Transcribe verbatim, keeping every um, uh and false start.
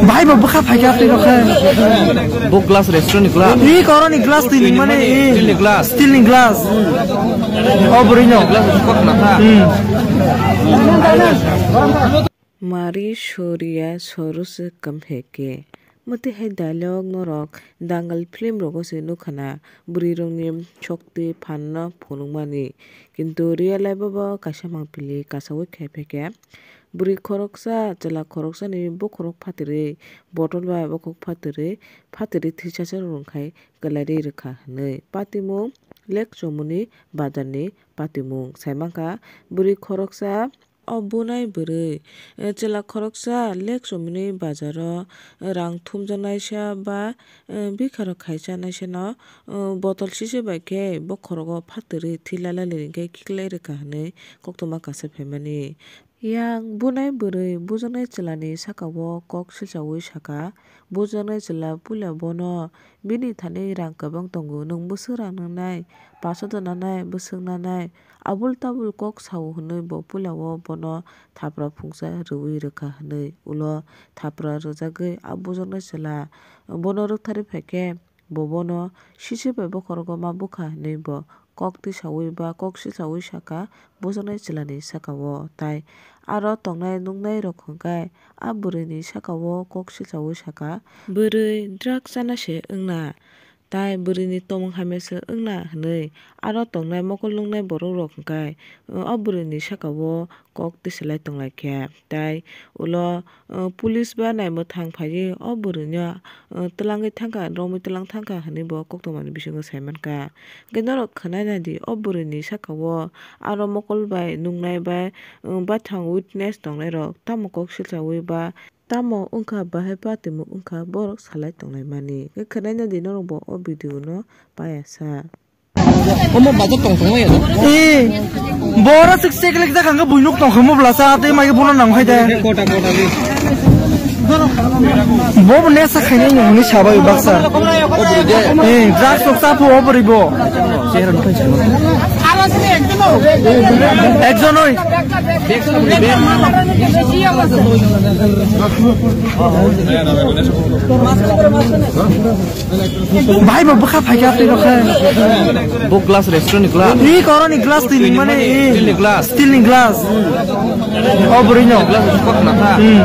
Bhai, bo bwkha phaikha twi rokhe. Bo glass restaurant ni glass. Ni koroni glass twi ni mane, eh. Steel ni glass. Steel ni glass. O bwrwi no. Glass rok khna kha. Hmm. Mari soria soru se kampheke. Mate hai dialogue norok Dangal film rogo se nukhana, bwrwi rokni shokti phanno phunukmani. Kintu real life o bo kaisa mangpili kasawi khai pheke. Bwrwi khoroksa, chwla khoroksani bokhorok phatwrwi, botol bai bokhorok phatwrwi, phatwrwi thwisacha rwngkhai kwlairwi rwkha hwnwi. Patimung, Lake Chomoni bazarni patimung. Saimankha, bwrwi khoroksa, o bunai bwrwi, eh, chwla khoroksa Lake Chomoni bazaro rang thumjaknaisa ba, eh, bikharok khaisa naisano, eh, botol sisi bai khe bokhorogo phatwrwi thwi lalali hwnkhe kiklai rwkha hwnwi koktwma kaisa phaimani. Yang bunai bwrwi bujaknai chwlani sakao kok silchaui saka, bujaknai chwla puila bono bini thani rang kwbang tongo, nwng bwswk rang nangnai, paso da nanai, bwswk nanai, abul tabul kok sao hwnwi bo puilao bono thapra phungsa rwui rwkha hwnwi ulo thapra rwjagwi a bujaknai chwla bono rwktharwi phaikhe, bo bono sisi bai bokhorogo ma bwkha hwnwi bo kok tisaui ba kok silchaui saka bujaknai chwlani sakao. Tai aro tongnai nuknai rok hwnkhe a bwrwini sakao kok silchaui saka, "Bwrwi, drug chana se wngna, tai bwrwini tongmung hamya se wngna," hwnwi aro tongnai mokol nuknai borok rok hwnkhe o bwrwini sakao kok tisalai tonglaikha. Tai ulo, o, police ba naimwthang phaiwi o bwrwino, o, twlangwi thangkha, romwi twlang thangkha hwnwi bo koktwmani bisingo saimankha. Hwnkhe norok khwnai naidi, o bwrwini sakao aro mokol bai nuknai bai, o, baithang witness tongnairok tamo kok silchaui ba tamo wngkha, bahai patimung wngkha, borok salai tonglaimani. Hwnkhe khwnai naidi norokbo o video no payasa. Omo bajar tong tong ya. Eh, boro sik sik lik jak hangke buinuk tong khe mo blasa, tei mai bono nang khai de. Kota, kota di. Bo bo nesa khainai ni hwnwi sabai baksa. Eh, drugs rok chapu o bwrwi bo. Ekjon oi. Bhai, bo bwkha phaikha twi rokhe. Bo glass restaurant ni glass. Ni koroni glass twi ni mane, eh. Steel ni glass. Steel ni glass. O bwrwi no. Glass rok khna kha. Hmm.